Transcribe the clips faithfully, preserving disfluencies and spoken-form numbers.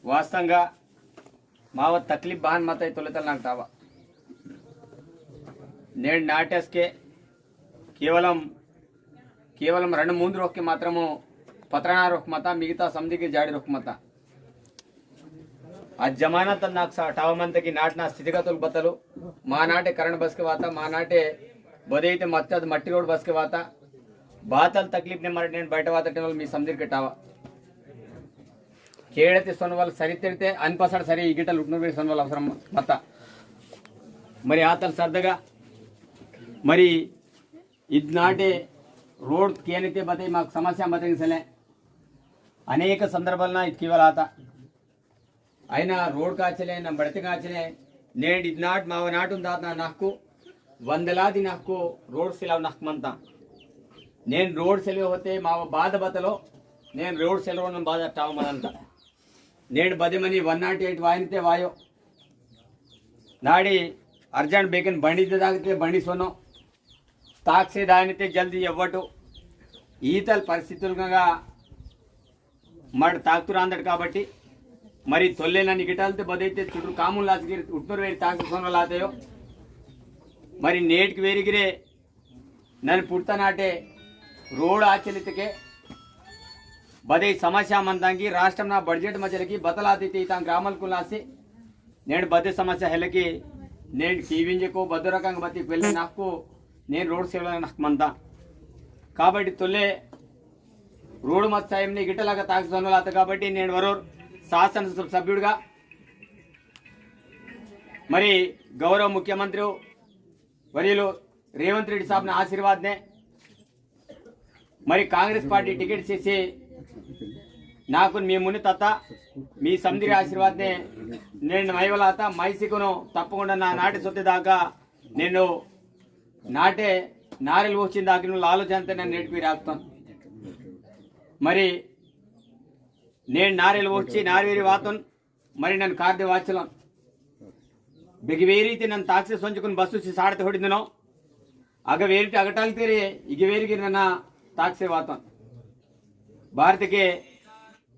वास्तवंगा माव तकलीफ बहान मता तोलेतल नाक टावा। नेंड नाटेस्के केवलम केवलम रंड मूंद रोक्के मात्रमु पत्रना रोक मता, मिगता समदिके जाड़ी रोक मता। आ जमाना तल नाक सा टावा मंता कि नाटना स्थितिगतुल बतलु, मा नाटे करंट बसके वाता, मा नाटे बदेइते मत्तद मट्टी रोड बसके वाता, बातल तकलीफ ने मरट नेंड बयट वाता टेनल मी समदिरके टावा। केड़ते सोनवल सरित्रिते अनपसड़ सरी इगिटल उठनूर वेरी सोनवल अवसरम मता। मरी आतल सर्दगा मरी इद नाटे रोड केनिते बते माक समस्या बते सले अनेक संदर्भालना इतकीवल आता। आयना रोड काचले ना बड़ते काचले नेंड इद नाट माव नाटुन दातना नाकु वंदलादि नाकु रोड सिलाव नाक मंता। नेंड रोड सिलवे होते माव बाध बतलो, नेंड रोड सिलवोन बाध टाव मनंता। नेंड बदे मनी वन नाट एट वायनते वायो। नाड़ी अर्जेंट बेकन बंडी दे दागते बंडी सोनो। ताकसे दायनते जल्दी एव्वटु। ईतल परिस्थितुलगा मड़ ताकतुर आंदड़ काबट्टी, मरी तोल्ले नन इगिटलते बदेइते चुटुर कामुन लासगिर उठनूर वेरी ताकसे सोनवल आतेयो। मरी नेटकी वेरीगिरे नन पुट्टा नाटे रोड आचलितके बदे समस्या मंतांगी राष्ट्रमना बजट मजलकी बतलातीते इतां ग्रामलकुन लासी नेंड बदे समस्या हेलकी नेंड कीविंजको बदो रकंग बत्ती पेल्ले नाकु नेंड रोड सेवला नाक मंता। काबट्टी तोल्ले रोड मत सायमने इगिटलगा ताकसे सोनवल आता काबट्टी नेंड वरोर शासनसभा सभ्युडगा मरी गौरव मुख्यमंत्री वर्युलु रेवंत रेड्डी साहबना आशीर्वादने मरी कांग्रेस पार्टी टिकट सीसी नाकुन मी मुन्ने तत्ता मी समदिर आशीर्वादने नेंड मैवल आता मैसिकुनु तप्पकुंडा ना नाटे सोत्ते दाका नेनु नाटे नारेल वोचिन दाकिनु लालो जनते नन नेटकी राक्तोन। मरी नेंड नारेल वोची नारवेरी वातोन मरी नन कारदे वाचलोन। बेगि वेरीते नन ताकसे सोंजुकुन बस्सुसी साड़ते होड़िंदनो। अग वेरीते अगटालतेरे इगि वेरीगिर नन ताकसे वातोन। भारतके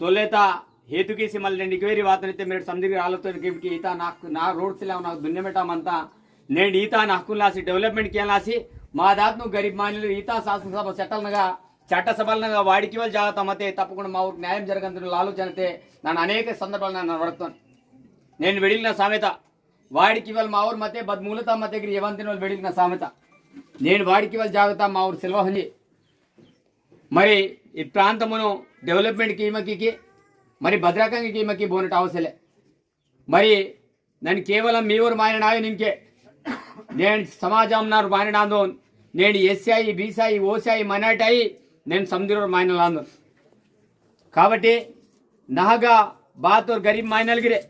तोलेता हेतुकीसी मल नेंड इगि वेरी वातोन इत्ते मेरे समदिर आलोचन किमकी इता नाक ना रोड सिलाव नाक दुन्ने मेटा मंता। नेंड इता नाकुन लासी डेवलपमेंट किया लासी मा दातनु गरीब मानिल इता शासनसभा सेटल नगा चट्टसभलनगा वाड़िकिवल जागता मते तप्पकुंडा मावुर न्यायम जरगंतनु लालो जनते नन अनेक संदर्भाल नन वड़कतोन। नेंड वेडिलना सामेता वाड़िकिवल मावुर मते बदमूलता मते गिर एवंतिन वल वेडिलना सामेता। नेंड वाड़िकिवल जागता मावुर सिलवा हुंजी। मरी ई प्रांतमुनु डेवलपमेंट कीमकी की मरी बदरकंग कीमकी बोनट आवसले। मरी नन केवलम मीवुर मायननाय निंके। नेंड समाजम नार मायननांदोन। नेंड एस्सी आई, बीसी आई, ओसी आई, माइनॉरिटी आई, नेंड समदिरोर मायनलांदोन। काबट्टी नहगा बातोर गरीब मायनलगिरे।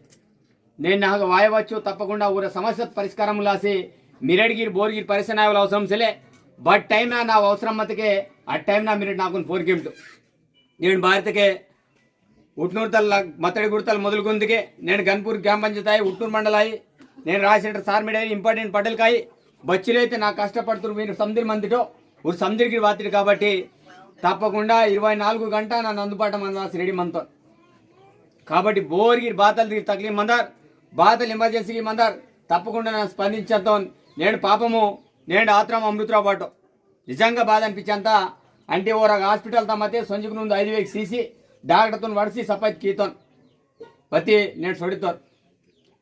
नेंड नहगा वायवच्चु तप्पकुंडा ऊर समस्या परिष्कारम लासी मिरड़गिर बोरगिर परेशान आयवल अवसरम सिले। बट टाइम ना ना अवसरम मतके आ टाइम ना मिरड़ नाकुन फोन किमटु। नेंड भारतके उटनूर तल लग-, मत्तड़ी गुड़तल मोदलुगुंदके, नेंड गनपुर ग्राम पंचायत आई, उटनूर मंडल आई, नेंड राय सेंटर सार मेडे इंपॉर्टेंट पटेल काई, बच्चिले ते ना कष्टपड़तुर वीर समदिर मंदिटो, ऊर समदिर गिर वातिर काबट्टी, तप्पकुंडा इरवै नालुगु गंटा ना नंदुपाट मंदलासी रेडी मंतोन। काबट्टी बोर गिर बातल गिर तकलीफ मंदार, बातल इमरजेंसी गिर मंदार, तप्पकुंडा ना स्पंदिंचतोन, नेंड पापमु, नेंड आत्रम अमृतराव बाटो। निजंगा बाध अनिपिंचंता। अंटे ओरग हॉस्पिटल तमते संजुक नुंद ऐदु वेक सीसी डॉक्टर तुन वड़सी सफाई कीतोन। पति नेट सोडितोर।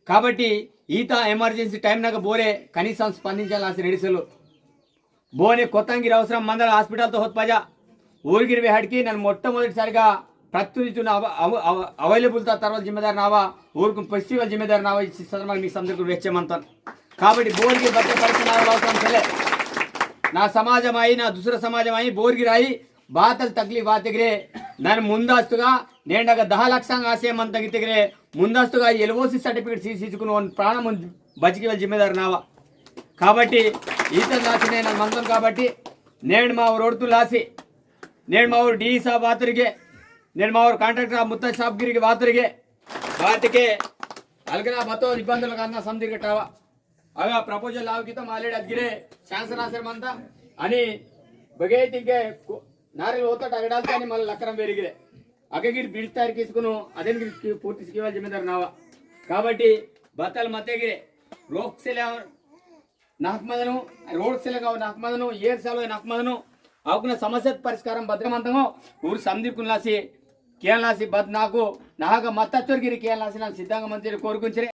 काबट्टी ईता इमरजेंसी टाइम नग बोरे कनीसम स्पंदिंचालासी रेडिसलु। बोने कोतंगिर अवसरम मंदल हॉस्पिटल तो होत पजा। ऊरगिर वेहड़की नन मोट्टमोदटिसारिगा प्रतिनिधि तुन अव-, अव-, अव-, अवैलेबल ता तरवल जिम्मेदार नावा, ऊरकुन फेस्टिवल जिम्मेदार नावा, इस संदर्भ में मी समदिरकुन वेच्चे मंतन। काबट्टी बोरगिर बत्ते परिचय नावा अवसरम सिले। ना समाजम आई, ना दूसरा समाजम आई, बोरगिर आई, बातल तकलीफ बातगिरे, नन मुंदस्तुगा, नेंडगा दहा लक्षंग आसे मंतगितगिरे, मुंदस्तुगा एलओसी सर्टिफिकेट सीसीचुकुन ओन प्राणम बचिकिवल जिम्मेदार नावा। काबट्टी, ईतन लासी नेन मंतन काबट्टी, नेंड मावोर ओड़तु लासी, नेंड मावोर डीई साहब वातरिगे, नेंड मावोर कॉन्ट्रैक्टर मुत्ता साहब गिरिगे वातरिगे, वातके अलगना बतो इब्बंदुलगा अन्ना समदिरगे टावा। अगा प्रपोजल लावकितो मालेड अदगिरे, शांसना सर मंता, अनि बगे तिंके कु-, नारेल होता टागडाल तानी मल लकरम वेरिगिरे। अगे गिर बिल्ड तैयार किसकुनु अदेन गिर पूर्ति सिकिवाल जिम्मेदार नावा। काबट्टी बतल मते गिरे रोक से ले नाक मदनु, रोड से लगाओ नाक मदनु, एर सालो नाक मदनु, अवकुन समस्या परिष्कारम भद्रमंतंगो, ऊर समदिरकुन लासी, कियान लासी बद नाकु, नाहक मत्तचोर गिरी कियान लासी नन सिद्धंग मंत्री कोरकुंचरे।